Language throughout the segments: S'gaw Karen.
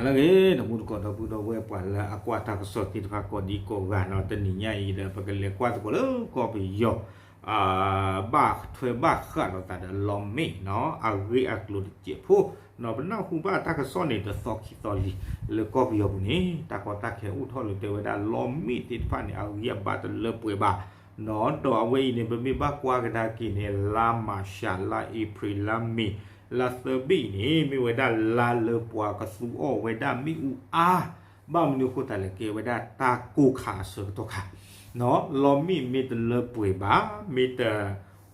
လၢအဂ့ၤ ဒီမုၢ်တကိးဒီပုၢ်ဒီဝဲၢ် ပှၤလၢအကွၢ်တၢ်ကစီၣ်သ့ၣ်တဖၣ်ကိးဒံကိးဂၤနီၤ, တနံၤညါအံၤဒီး ပကလဲၤကွၢ်သကိးလၢကီၢ်ပယီၤ ဘၣ်ထွဲဘၣ်ဃးလိာ်သးဒီးလီမ့ၣ်နီၤ အဂ့ၢ်အကျိၤတစဲးဖိနီၤ, ပနၢ်ဟူဘၣ်တၢ်ကစီၣ်န့ၣ် တသီခံသီလံ လၢကီၢ်ပယီၤပူၤန့ၣ် တၢ်ကီတၢ်ခဲအိၣ်ထီၣ်လၢတဲဝဲဒၣ်လီမ့ၣ်သ့ၣ်တဖၣ်န့ၣ် အဂံၢ်အဘါတလၢပှဲၤဘၣ်နီၤ, ဒီးအဝဲအံၤန့ၣ် ပမ့ၢ်ဘၣ်ကွၢ်ကဒါက့ၤန့ၣ် လါမၢ်ၡး လါအ့ဖြ့ၣ် လါမ့ၤ လါသၢဘ့ၣ်အံၤန့ၣ် မ့ၢ်ဝဲဒၣ်လါလၢပှၤကသူအီၣ်ဝဲဒၣ်မ့ၣ်အူအါ, ဘၣ်မနုၤအဃိသတးလဲၣ် ကဲဝဲဒၣ်တၢ်ကိၢ်ခါအဆၢကတီၢ်ခါနီၤ, လီမ့ၣ်မ့ၢ်တလၢပှဲၤဘၣ် မ့ၢ်တ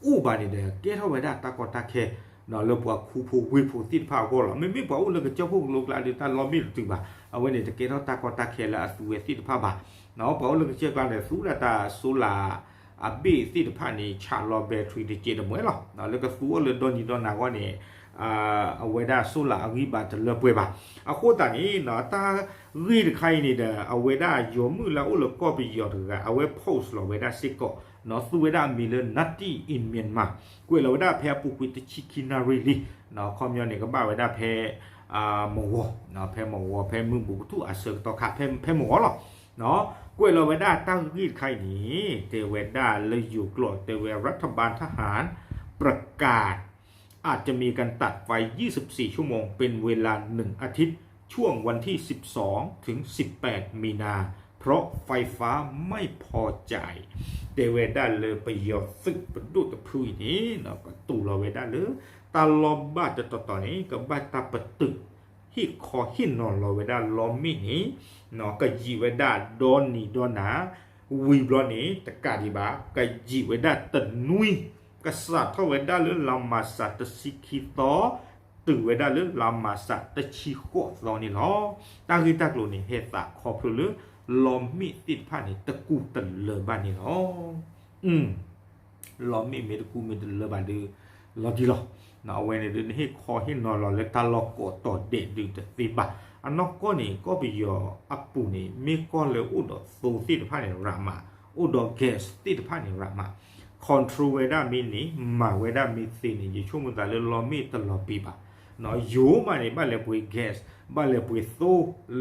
အိၣ်ဘၣ်န့ၣ်ဒီး ကဲထီၣ်ဝဲဒၣ်တၢ်ကီတၢ်ခဲနီၤ လၢပှၤခူဖိဝ့ၢ်ဖိသ့ၣ်တဖၣ်အဂီၢ်လီၤ. မ့မ့ၢ်ပှၤအိၣ်လၢကစၢၢ်ခိၣ်ကလိကျါဒီး တၢ်လီမ့ၣ်တတုၤဘၣ်, အဝဲန့ၣ် တကဲထီၣ်တၢ်ကီတၢ်ခဲလၢအသူဝဲသ့ၣ်တဖၣ်ဘၣ်နီၤ, ပှၤအိၣ်လၢကစၢၢ်ကျါန့ၣ် သူဒၣ်တၢ် solar အဘ့ၣ်သ့ၣ်တဖၣ်န့ၣ် ဆးလီၤ battery တစဲးတမှဲၤလီၤ. လၢကသူအီၣ်လၢဒီနံၤဒီနၤအဂီၢ်န့ၣ် အဝဲဒၣ် solar အဂံၢ်ဘါတလၢပှဲၤဘၣ်. အဃိသတးန့ၣ် တၢ်ဂ့ၢ်တခါအံၤန့ၣ်ဒီး အဝဲဒၣ်ယီၤမုၣ်လၢအအိၣ်လၢကီၢ်ပယီၤတဂၤ အဝဲ post လီၤဝဲဒၣ်စ့ၢ်ကီးနီၤ, သူဝဲဒၣ်အမံၤလၢ Nati in Myanmar ကွဲးလီၤဝဲဒၣ်ဖဲအပူၤကွံာ်တဆံခံနၣ်ရံၣ်လံနီၤ, ခီပညီန့ၣ် ကဘၣ်ဝဲဒၣ်ဖဲ မဝီၤ ဖဲမဝီၤ ဖဲမုၢ်ဘူးကထူၣ်အဆၢကတီၢ်ခါ ဖဲမဝီၤလီၤ. ကွဲးလီၤဝဲဒၣ်တၢ်ဂ့ၢ်တခါအံၤန့ၣ် တဲဝဲဒၣ်လၢယိၤကျိာ် တဲဝဲ รัฐบาลทหารประกาศ อาจจะมีการตัดไฟ ยี่สิบสี่ ชั่วโมง เป็นเวลา หนึ่งอาทิตย์ ช่วงวันที่ สิบสอง ถึง สิบแปด มีนา เพราะไฟฟ้าไม่พอจ่าย တဲဝဲဒၣ်လၢပယီၤသုးပဒိၣ်တဖုအံၤန့ၣ် ကတိၤလီၤဝဲဒၣ်လၢ တၢ်လီၢ်ဘၣ်တတီၤတီၤန့ၣ် ကဘၣ်တၢ်ပတုာ် ဟ့ၣ်ခီဟ့ၣ်နီၤလီၤဝဲဒၣ်လီမ့ၣ်န့ၣ် ကယံာ်ဝဲဒၣ်ဒီနံၤဒီနၤ ဝံၤဘျီန့ၣ် တကးဒံးဘၣ် ကယံာ်ဝဲဒၣ်တနွံ ကစးထီၣ်ဝဲဒၣ်လၢလါမၢ်ၡးတဆံခံသီ တုၤဝဲဒၣ်လၢလါမၢ်ၡးတဆံဃိးသီန့ၣ်လီၤ. တၢ်ဂ့ၢ်တၢ်ကျိၤန့ၣ် ဟဲသးခီဖျိလၢ လီမ့ၣ်သ့ၣ်တဖၣ်န့ၣ် တကူတလၢဘၣ်န့ၣ်လီၤ. လီမ့ၣ်မ့ၢ်တကူမ့ၢ်တလၢဘၣ်ဒီး လီၤတံၢ်လီၤ. အဝဲန့ၣ်ဒုး နဟ့ၣ်ခီဟ့ၣ်နီၤလီၤလၢတၢ်လီၢ်ကိးတီၤဒဲးဒုးတသ့ဘၣ်. အနီၢ်ကီၢ်န့ၣ် ကီၢ်ပယီၤအပူၤန့ၣ် မ့ၢ်ကီၢ်လၢအိၣ်ဒီးသိသ့ၣ်တဖၣ်န့ၣ် ရးမး, အိၣ်ဒီး gas သ့ၣ်တဖၣ်န့ၣ် ရးမး, control ဝဲဒၣ်မ့ၢ်န့ၣ် မၤဝဲဒၣ်မ့ၢ်သ့န့ၣ် ယဆိကမိၣ်သးလၢလီမ့ၣ်တလီၤပံာ်ဘၣ်. ယိၤမးန့ၣ် ဘၣ်လဲၤပှ့ၤ gas ဘၣ်လဲၤပှ့ၤသိ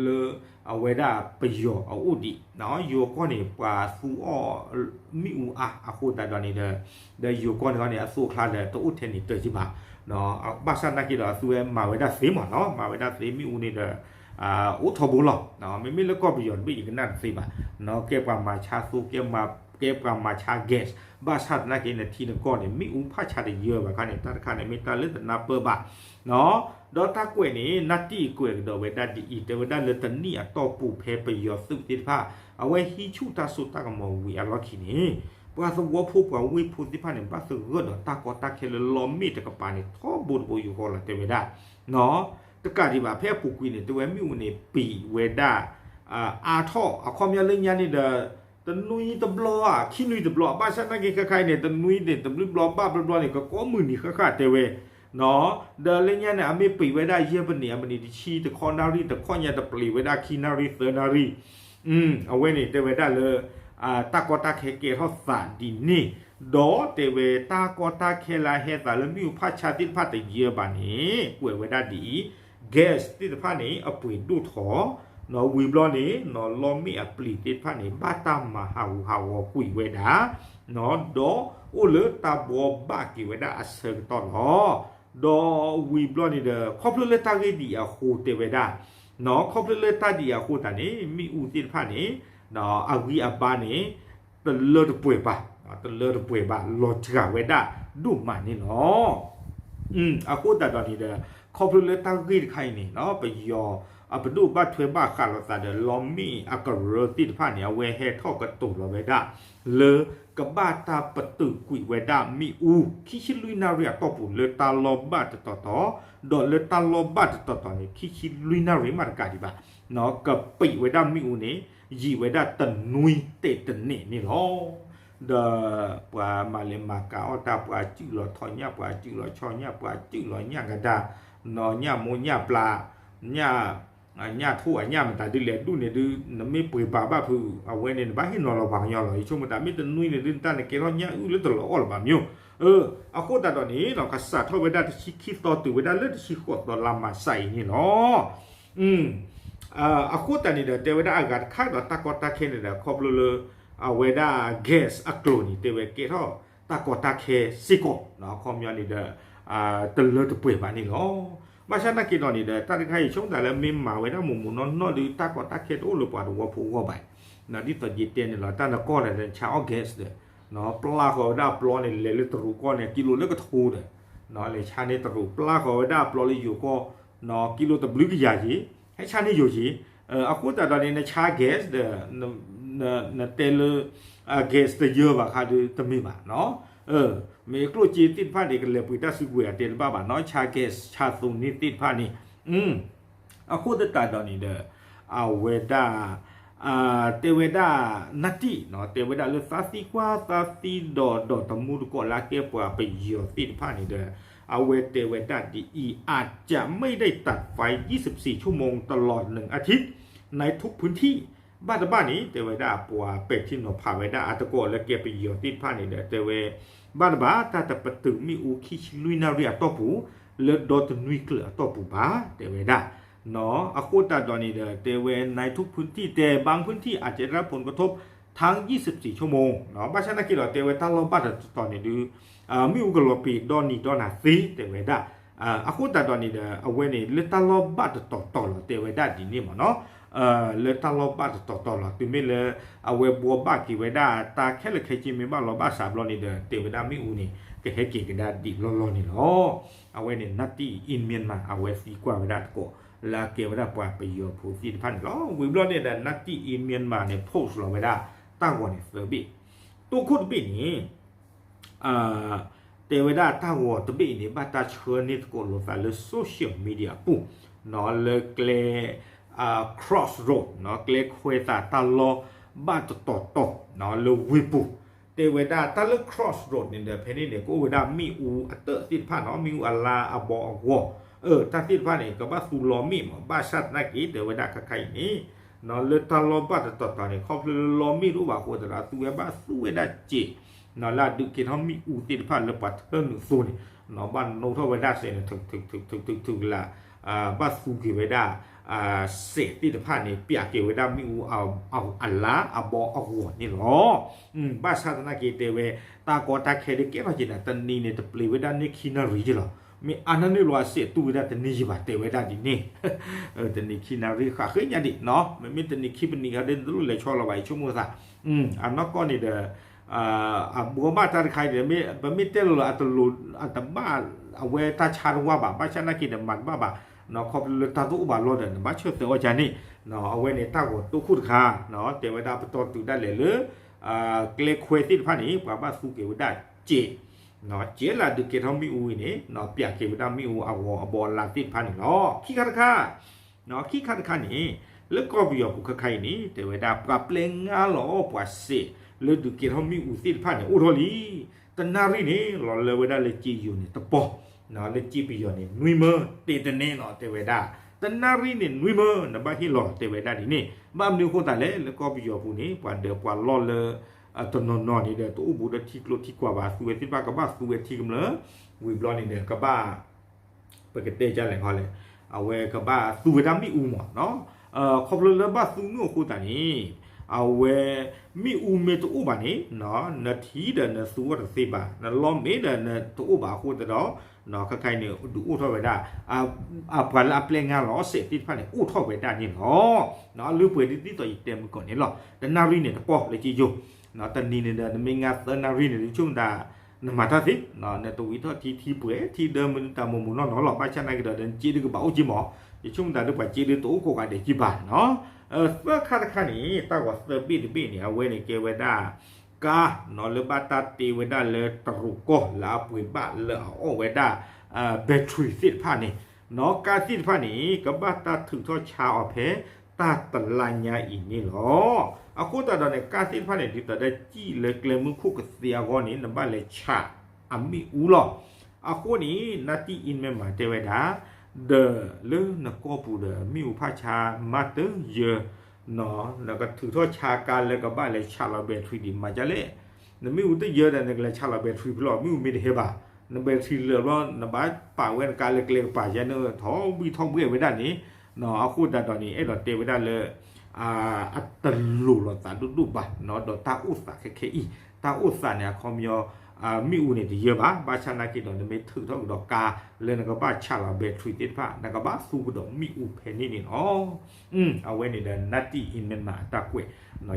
လၢ အဝဲဒၣ်ပယီၤအအိၣ်ဒံး, ယိၤကီၢ်န့ၣ် ပှၤသူအီၣ်မ့ၣ်အူအါအဃိသတးဒီးန့ၣ်ဒီး ဒီးယိၤကီၢ်န့ၣ်န့ၣ် အသိအချါဒီး တအိၣ်ထဲန့ၣ်တၢၢ်က့ဘၣ်. ဘၣ်ဆၣ်သနာ်က့ဒီး အသူဝဲမၤဝဲဒၣ်သ့မးနီၤ, မၤဝဲဒၣ်သ့မ့ၣ်အူန့ၣ်ဒီး အိၣ်ထီဘိလီၤ. မ့မ့ၢ်လၢကီၢ်ပယီၤတဘ့ၣ် ယကနၣ်တသ့ဘၣ်, ကဲပှၤမၤဆါသိ ကဲပှၤမၤဆါ gas, ဘၣ်ဆၣ်သနာ်က့ နထံနကီၢ်န့ၣ် မ့ၣ်အူဖးဆါတယၢဘၣ်ခါန့ၣ် တၢ်တခါန့ၣ် မ့ၢ်တၢ်လၢတနၢ်ပၢၢ်ဘၣ် ဒီးတၢ်ကွဲးန့ၣ် နၢ်တံၢ်ကွဲးကဒီးဝဲဒၣ်ဒ်အံၤ, တဲဝဲဒၣ်လၢတနံၣ်အတီၢ်ပူၤ ဖဲပယီၤသုးသ့ၣ်တဖၣ် အဝဲဟံးဆူၣ်တၢ်စိတၢ်ကမီၤဝံၤအလီၢ်ခံန့ၣ် ပှၤသဝီဖိပှၤဝ့ၢ်ဖိသ့ၣ်တဖၣ်န့ၣ် ဘၣ်သဂၢၢ်ဒီးတၢ်ကီတၢ်ခဲလၢလီမ့ၣ်တကပၤန့ၣ် ထီဘိတဘိယူၢ်ဃီလီၤ တဲဝဲဒၣ် တကးဒံးဘၣ် ဖဲအပူၤကွံာ်န့ၣ် တဲဝဲမ့ၣ်အူန့ၣ် ပံာ်ဝဲဒၣ် အါထီၣ် အခီပညီလၢညါန့ၣ်ဒီး တနွံတဘျီဧါ ခံနွံတဘျီ ဘၣ်ဆၣ်သနာ်က့ခဲခါအံၤန့ၣ် တနွံန့ၣ် တဘျုးဘျီဘၣ်ဘျီဘျီန့ၣ် ကကိးမုၢ်နံၤဃၣ်ဃၣ်တဲဝဲ ဒီးလၢညါန့ၣ် အမ့ၢ်ပံာ်ဝဲဒၣ်ယဲၢ်ပနံး အမနံးတဆံ တခီနၣ်ရံၣ် တခီညါတပျံၤဝဲဒၣ်ခံနၣ်ရံၣ်သၢနၣ်ရံၣ် အဝဲန့ၣ်တဲဝဲဒၣ်လၢ တၢ်ကီတၢ်ခဲကဲထီၣ်သးဒ်န့ၣ် ဒီးတဲဝဲတၢ်ကီတၢ်ခဲလၢအဟဲသးလၢမ့ၣ်အူဖးဆါသ့ၣ်တဖၣ်တယၢဘၣ်န့ၣ် ကွဲးဝဲဒၣ်ဒ်အံၤ gas သ့ၣ်တဖၣ်န့ၣ် အပှ့ၤဒိၣ်ထီၣ် ဝံၤဘျီန့ၣ် လီမ့ၣ်အပျံၤသ့ၣ်တဖၣ်န့ၣ် ဘၣ်တၢ်မၤဟးဂူာ်ဟးဂီၤကွံာ်ဝဲဒၣ် ဒီးအိၣ်လၢတၢ်ဘှီဘၣ်က့ၤဝဲဒၣ်အဆၢကတီၢ်လီၤ. ဒီးဝံၤဘျီန့ၣ်ဒီး ခီဖျိလၢတၢ်ဂ့ၢ်ဒ်အံၤအဃိတဲဝဲဒၣ် ခီဖျိလၢတၢ်ဒ်အံၤအဃိသတးန့ၣ် မ့ၣ်အူသ့ၣ်တဖၣ်န့ၣ် အဂံၢ်အဘါန့ၣ် တလၢတပှဲၤဘၣ်, တလၢတပှဲၤဘၣ် လီၤစှၤဝဲဒၣ်ဒိၣ်မးန့ၣ်လီၤ. အဃိသတးဒီးန့ၣ်ဒီး ခီဖျိလၢတၢ်ဂ့ၢ်တခါအံၤန့ၣ် ပယီၤအပဒိၣ်ဘၣ်ထွဲဘၣ်ဃးလိာ်သးဒီး လီမ့ၣ်အကရၢသ့ၣ်တဖၣ်န့ၣ် အဝဲဟဲထီၣ်ကတိၤလီၤဝဲဒၣ် လၢကဘၣ်တၢ်ပတုာ်ကွံာ်ဝဲဒၣ်မ့ၣ်အူ ခံဆံလွံၢ်နၣ်ရံၣ်အတီၢ်ပူၤလၢတၢ်လီၢ်ဘၣ်တတီၤတီၤ, ဒီးလၢတၢ်လီၢ်ဘၣ်တတီၤတီၤန့ၣ် ခံဆံလွံၢ်နၣ်ရံၣ်မးတကးဒံးဘၣ် ကပံာ်ဝဲဒၣ်မ့ၣ်အူန့ၣ် ယံာ်ဝဲဒၣ်တနွံတဲာ်တန့ၢ်န့ၣ်လီၤ. ဒီးပှၤမၤလဲၤမၤကၤအီၣ်တၢ် ပှၤစုၣ်လီၤထီၣ်ညၣ် ပှၤစုၣ်လီၤဆီညၣ် ပှၤစုၣ်လီၤညၣ်ကဒါ နီၢ်ညၣ်မိၢ်ညၣ်ပျၢ် ညၣ် ညၣ်ထိၣ်အညၣ်မတၤဒုးလဲၤဒူၣ်န့ၣ်ဒုး နမ့ၢ်ပှ့ၤပာ်ဘၣ်ဖုး အဝဲန့ၣ် နဘၣ်ဟ့ၣ်နီၤလီၤပှၤကညီလီၤ. ယဆိကမိၣ်တၢ်မ့ၢ်တနွံန့ၣ်ဒုး နတၢ်န့ၣ်ကဲထီၣ်ညၣ်အုၣ်လၢတလီၤအီၣ်လၢၤဘၣ်မ့ၢ်ဧိၤ. အဃိသတးဒီးန့ၣ် ကစးထီၣ်ဝဲဒၣ်တဆံခံသီတုၤဝဲဒၣ်လၢတဆံဃိးသီလါမၢ်ၡးအံၤန့ၣ်လီၤ. အဃိသတးန့ၣ်ဒီး တဲဝဲဒၣ်အဂၤတခါဒီးတၢ်ကီတၢ်ခဲန့ၣ်ဒီး ခီဖျိလၢ အဝဲဒၣ် gas အကျိၤန့ၣ် တဲဝဲကဲထီၣ်တၢ်ကီတၢ်ခဲစ့ၢ်ကီး, အခီပညီန့ၣ်ဒီး တလၢတပှဲၤဘၣ်န့ၣ်လီၤ. ဘၣ်ဆၣ်သနာ်က့ဒီးန့ၣ်ဒီး တၢ်တခါအံၤဆိကမိၣ်တၢ်လၢမ့ၢ်မၤဝဲဒၣ်မိၢ်မိၢ်နီၢ်နီၢ်ဒီး တၢ်ကီတၢ်ခဲတအိၣ်လၢပှၤသဝီဖိအဂီၢ်ဘၣ်. ဒ်သိးယတဲန့ၣ်လီၤ တၢ်နကီၢ်ဒီးနဆါအီၣ် gas ဒီး ပျၢ်ဃီၤဝဲဒၣ်အပျီန့ၣ် လဲၤလၢတရူးကီၢ်န့ၣ် ကံလိလၢကထိဒီး လဲၤဆါန့ၢ်တရူး ပျၢ်ဃီၤဝဲဒၣ်အပျီလၢယိၤကီၢ် ကံလိတဘျုးကယၤယ့ၤ ဟဲဆါန့ၢ်ယိၤယ့ၤ. အဃိသတးဒီးန့ၣ် နဆါ gas ဒီး နတဲလၢ gas တယၢဘၣ်ခါဒီးတမ့ၢ်ဘၣ်နီၤ. မ့ၢ်ကျိၣ်စ့သ့ၣ်တဖၣ်န့ၣ် ကလဲၤပှ့ၤတၢ်စုကဝဲၤအတဲတဘၣ်ဘၣ်နီၤ ဆါ gas ဆါသိန့ၢ်သ့ၣ်တဖၣ်န့ၣ် အဃိသတးဒီးန့ၣ်ဒီး အဝဲဒၣ် တဲဝဲဒၣ် နၢ်တံၢ်နီၤ တဲဝဲဒၣ်လၢသးသံကွၢ်သးသံဒီး ဒီးတမူတကိးလၢအကဲပှၤပယီၤသ့ၣ်တဖၣ်န့ၣ်ဒီး အဝဲတဲဝဲဒၣ်ဒ်အံၤ อาจจะไม่ได้ตัดไฟ ยี่สิบสี่ ชั่วโมงตลอดหนึ่งอาทิตย์ ในทุกพื้นที่ ဘၣ်တဘၣ်န့ၣ် တဲဝဲဒၣ်ပှၤပဲာ်ထံနီၤဖးဝဲဒၣ်အသကိးလၢကဲပယီၤသ့ၣ်တဖၣ်န့ၣ်ဒီး တဲဝဲ ဘၣ်တဘၣ် တၢ်တပတုာ်မ့ၣ်အူခံဆံလွံၢ်နၣ်ရံၣ်အတီၢ်ပူၤ လၢဒီတနွံကျၢၤအတီၢ်ပူၤဘၣ် တဲဝဲဒၣ် အဃိသတးဒီးန့ၣ်ဒီး တဲဝဲ ในทุกพื้นที่ แต่บางพื้นที่อาจจะได้รับผลกระทบทั้ง ยี่สิบสี่ ชั่วโมง ဘၣ်ဆၣ်သနာ်က့ဒီး တဲဝဲတၢ်လီၢ်ဘၣ်တတီၤတီၤန့ၣ်ဒီး မ့ၣ်အူကလီၤပံာ်ဒီနံၤဒီနၤသ့ တဲဝဲဒၣ် အဃိသတးဒီးန့ၣ်ဒီး အဝဲန့ၣ် လၢတၢ်လီၢ်ဘၣ်တတီၤတီၤလီၤ တဲဝဲဒၣ်ဒ်န့ၣ်မ့ၢ်နီၤ လၢတၢ်လီၢ်ဘၣ်တတီၤတီၤလီၤ တုၤမ့ၢ်လၢ အဝဲဘှီဘၣ်က့ၤဝဲဒၣ် တၢ်ခဲလၢာ်ခဲဆ့မ့ၢ်ဘၣ်လီၤဘၣ်စးဘျီန့ၣ်ဒီး တဲဝဲဒၣ်မ့ၣ်အူန့ၣ် ကဟဲက့ၤကဒါဒ်လီၢ်လီၢ်န့ၣ်လီၤ. အဝဲန့ၣ် နၢ်တံၢ် in Myanmar အဝဲသံကွၢ်ဝဲဒၣ်သကိး လၢအကဲဝဲဒၣ်ပှၤပယီၤဖိသ့ၣ်တဖၣ်န့ၣ်လီၤ. ဝံၤဘျီန့ၣ်ဒီး နၢ်တံၢ် in Myanmar န့ၣ် post လီၤဝဲဒၣ် တၢ်ဂီၤန့ၣ်သၢဘ့ၣ် တိခိၣ်တဘ့ၣ်န့ၣ် တဲဝဲဒၣ်တၢ်ဂီၤတဘ့ၣ်အံၤန့ၣ် ဘၣ်တၢ်ဆှၢန့ၢ်သကိးလိာ်သးလၢ social media အပူၤ လၢကျဲ crossroad ကျဲခွဲသးတၢ်လီၢ်ဘၣ်တတီၤတီၤ လၢဝ့ၢ်ပူၤ တဲဝဲဒၣ်တၢ်လၢ crossroad န့ၣ်ဒီး ဖဲန့ၣ်န့ၣ် ကအိၣ်ဝဲဒၣ်မ့ၣ်အူအတၢၣ်သ့ၣ်တဖၣ်နီၤ မ့ၣ်အူအလါအဘီအဂီၢ် တၢ်သ့ၣ်တဖၣ်န့ၣ် ကဘၣ်သူလီၤမ့ၣ်မး ဘၣ်ဆၣ်သနာ်က့ တဲဝဲဒၣ်ခဲခါအံၤန့ၣ် လၢတၢ်လီၢ်ဘၣ်တတီၤတီၤန့ၣ် ခီဖျိလၢလီၤမ့ၣ်တအိၣ်ဘၣ်အဃိသတးဒီး သူဝဲဘၣ်သူဝဲဒၣ်စဲး လၢအဒုးကဲထီၣ်မ့ၣ်အူသ့ၣ်တဖၣ်လၢပှၤထၢနုာ်သိန့ၣ် ဘၣ်နိထီၣ်ဝဲဒၣ်စဲးန့ၣ် ထုးထုးထုးထုးထုးလၢ ဘၣ်သူက့ၤဝဲဒၣ် စဲးသ့ၣ်တဖၣ်န့ၣ် ပၠးက့ၤဝဲဒၣ်မ့ၣ်အူအလါအဘီအဂီၢ်န့ၣ်လီၤ. ဘၣ်ဆၣ်သနာ်က့တဲဝဲ တၢ်ကီတၢ်ခဲဒ်ကဲထီၣ်က့ၤန့ၣ် တနံၤန့ၣ် တပျ့ၤဝဲဒၣ်န့ၢ်ခံနၣ်ရံၣ်ယ့ၣ်လီၤ. မ့ၢ်အါနၢ်န့ၣ်လီၤအစဲးတူၢ်ဝဲဒၣ်တနံၤယံၤဘၣ် တဲဝဲဒၣ်ဒ်န့ၣ် တနံၤခံနၣ်ရံၣ်ဃးဃ့ညါဒံးနီၤ မ့မ့ၢ်တနံၤခံပနံၤခါဒ်နတလိၣ်လဲၤဆီလီၤဘၣ် ယဆိကမိၣ်သး အနီၢ်ကီၢ်န့ၣ်ဒီး အဘှီဘၣ်တၢ်တခါအံၤဒီး ပမ့ၢ်တဲလီၤလၢအတလိၤ အတဘၣ် အဝဲတၢ်ဆါတဝါဘၣ် ဘၣ်ဆၣ်သနာ်က့ဒီးမၤတဘၣ်ဘၣ် ခီဖျိလၢတၢ်တအိၣ်ဘၣ်လီၢ်ဒီး နဘၣ်ဆၢၣ်သၢအီၣ်ကါန့ၣ် အဝဲန့ၣ်တၢ်ဂီၤတိခိၣ်တခါ တဲဝဲဒၣ်ပတီၢ်တုၤဒၣ်လဲာ်လၢ ကျဲခွဲသ့ၣ်တဖၣ်န့ၣ် ပှၤဘၣ်သူက့ၤဝဲဒၣ်စဲး စဲးလၢအဒုးကဲထီၣ်မ့ၣ်အူအံၤန့ၣ် ပၠးက့ၤဝဲဒၣ်မ့ၣ်အူအဂီၢ်အဘီအလါသ့ၣ်တဖၣ်န့ၣ်လီၤ. ခံခါတခါ ခံခါတခါန့ၣ် လၢကီၢ်ပယီၤပူၤခဲခါအံၤန့ၣ် တဲဝဲဒၣ် ပှၤပျဲငါလီၤအီၣ်ပှၤစဲး လၢဒုးကဲထီၣ်မ့ၣ်အူသ့ၣ်တဖၣ်န့ၣ် အိၣ်ထီၣ်လံ. တနၣ်ရံၣ်န့ၣ် လီၤလၢဝဲဒၣ်လၢစ့ယိၤန့ၣ်တပီၢ် လၢစ့ပယီၤန့ၣ် နွံမၢ တဲတန့ၢ်လီၤ တဲဝဲဒၣ် တနၣ်ရံၣ်န့ၣ် နွံမၢ နဘၣ်ဟ့ၣ်လီၤ တဲဝဲဒၣ်ဒ်န့ၣ် ဘၣ်မနုၤအဃိသတးလဲၣ် လၢကီၢ်ပယီၤပူၤန့ၣ် ပှၤဒၢးပှၤလီၢ်လၢ တနီၤနီၤန့ၣ်ဒီး တအိၣ်ဘူးဒီးထံကျိထံကွာ်ဘၣ် သူဝဲသ့ၣ်တဖၣ်ကဘၣ်သူဝဲထံကမျၢၢ် ဝံၤဘျီန့ၣ်ဒီး ကဘၣ် ပကတဲဒ်လဲၣ်ခီလဲၣ် အဝဲကဘၣ်သူဝဲဒၣ်မ့ၣ်အူမးနီၤ ခီဖျိလၢဘၣ်သူမ့ၣ်အူအဃိသတးန့ၣ် အဝဲ မ့ၣ်အူမ့ၢ်တအိၣ်ဘၣ်န့ၣ် နထံဒီးနသူအီၤတသ့ဘၣ် နလီၢ်မ့ၢ်ဒီးနတအိၣ်ဘၣ်အဃိသတးဒီး ခဲခါအံၤန့ၣ် ဒုးအိၣ်ထီၣ်ဝဲဒၣ် ပှၤလၢအပျဲငါလီၤစဲးသ့ၣ်တဖၣ်န့ၣ် အိၣ်ထီၣ်ဝဲဒၣ်န့ၣ်လီၤ. အလုၢ်ပှဲၤဒ်သိးယတဲမုၢ်ကီၢ်န့ၣ်လီၤ တနၣ်ရံၣ်န့ၣ်တပီၢ်လၢက့ယိၤ တနံၤန့ၣ်ဒီး နမ့ၢ်ငါသၢနၣ်ရံၣ်န့ၣ် ဆိကမိၣ်တၢ် နမၤတၢ်သ့ နတဝံၤထီၣ်ထံထံပှဲၤ ထံဒၢမနုၤတၢ်မိၢ်မိၢ်နီၢ်နီၢ်လီၤ ဘၣ်ဆၣ်သနာ်က့ဒီး နစ့ဒုးကဘၣ်အိၣ်က့မး ယဆိကမိၣ်တၢ်ဒုးပှၤစ့ဒုးတအိၣ်ကိးဂၤဒဲးက့ဘၣ်နီၤ သၢခါတခါန့ၣ် တၢ်ဂီၤသၢဘ့ၣ်တဘ့ၣ်န့ၣ် အဝဲန့ၣ်ကဲဝဲဒၣ် ကါနီၤ လၢဘၣ်တၢ်တ့ဝဲဒၣ်လၢတရူးကီၢ်လၢအပှ့ၤဘၣ်လၢအအီၣ်ဝဲဒၣ် battery သ့ၣ်တဖၣ်န့ၣ်နီၤ ကါသ့ၣ်တဖၣ်န့ၣ် ကဘၣ်တၢ်ထုးထီၣ်ဆါအီၤဖဲတၢ်တလါညါအံၤန့ၣ်လီၤ. အဃိသတးဒီးန့ၣ် ကါသ့ၣ်တဖၣ်န့ၣ် ဒ်သိးဒီးစံၣ်လၢကျဲမုၢ်ခိၣ်ကသ့အဂီၢ်န့ၣ် နဘၣ်လဲၤဆးအမ့ၣ်အူလီၤ. အဃိန့ၣ် နၢ်တံၢ်အံၤမ့ၢ်မၤတဲဝဲဒၣ် ဒီးလၢနကီၢ်ပူၤဒီး မ့ၣ်အူဖးဆါမးတယၢ နကထုးထီၣ်ဆါကါလၢကဘၣ်လဲၤဆးလီၤ battery ဒံးမၤဒ်လဲၣ်. နမ့ၣ်အူတယၢဒီး နကလဲၤဆးလီၤ battery ဖဲလဲၣ် မ့ၣ်အူမ့ၢ်တဟဲဘၣ်. န battery လၢာ်ဘျီ နဘၣ်ပာ်ဝဲနကါလၢကျဲကပၤယဲန့ၣ် ထီၣ်ဘံၣ်ထီၣ်ဘှဲၣ်ဝဲဒၣ်န့ၣ် အဃိသတးဒီးန့ၣ် အဲၣ်ဒိးတဲဝဲဒၣ်လၢ အတလိၤလိာ်သးဒိၣ်ဒိၣ်ဘၣ် ဒီးတၢ်အိၣ်သးခဲခဲအံၤ တၢ်အိၣ်သးန့ၣ် အခီပညီ မ့ၣ်အူန့ၣ်တယၢဘၣ် ဘၣ်ဆၣ်နာ်က့ဒီး နမ့ၢ်ထုးထီၣ်ကဒီးကါ လၢနကဘၣ်ဆဲးလီၤ battery သ့ၣ်တဖၣ် နကဘၣ်သူကဒီးမ့ၣ်အူဖဲန့ၣ်န့ၣ်လီၤ. အဝဲန့ၣ်ဒီး Nati in Myanmar အတၢ်ကွဲး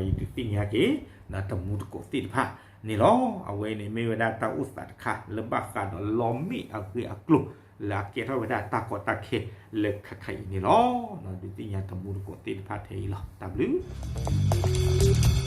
ယဒုးသ့ၣ်ညါက့ၤ တမူတကိးသ့ၣ်တဖၣ်န့ၣ်လီၤ. အဝဲန့ၣ်မ့ၢ်ဝဲဒၣ်တၢ်အိၣ်သးတခါ လၢဘၣ်ဃးဒီးလီမ့ၣ်အဂ့ၢ်အကျိၤ လၢအကဲထီၣ်ဝဲဒၣ်တၢ်ကီတၢ်ခဲလၢခါခါအံၤန့ၣ်လီၤ. ဒုးသ့ၣ်ညါတမူတကိးသ့ၣ်တဖၣ်ထဲအံၤလီၤ. တၢ်ဘျုး